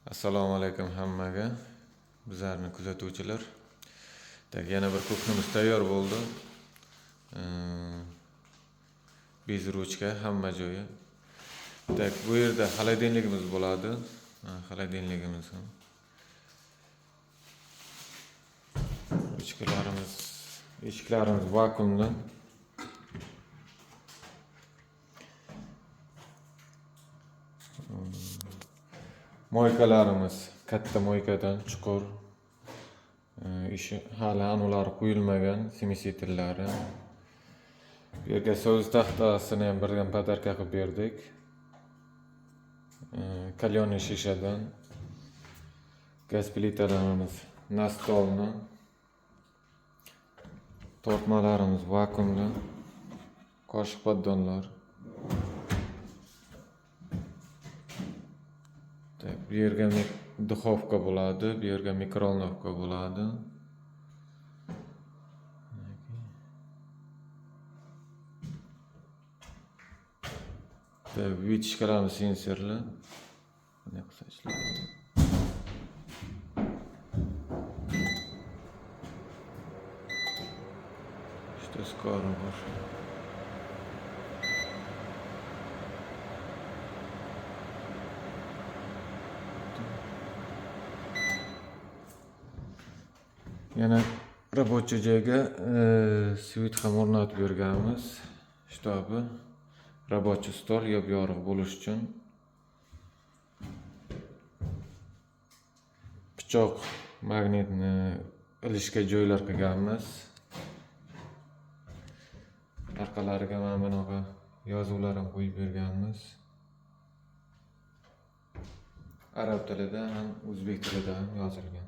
Assalomu alaykum hammaga, bizlarni kuzatuvchilar. Так, yana bir кухня miz tayyor bo'ldi. Без ручка hamma joyi. Так, bu yerda холодильник imiz bo'ladi. Ha, холодильник imiz ham. Ruchkalarimiz, eshiklarimiz vakuumli. Мойка larimiz katta мойка dan chuqur. Ishi hali anulari qo'yilmagan, смеситель lari. Bu yerga so'z taxtasini ham birdan подарка qilib berdik. Каленый shishadan. Gaz plitalarimiz настольный. Tortmalarimiz vakuumli. Qoshiq поддон lar. Так, bu yerga духовка bo'ladi, bu yerga микроволновка bo'ladi. Так, вытяжка larimiz sensorli. Bunday qilsa ishlaydi. Что скоро bor. Yana рабочий joyga свет ham o'rnatib berganmiz. Чтобы рабочий stol yop-yorug' bo'lishi uchun. Pichoq magnitni ilishga joylar qilganmiz. Orqalariga mana bunaqa yozuvlar ham qo'yib berganmiz. Arab tilida ham, o'zbek tilida ham yozilgan.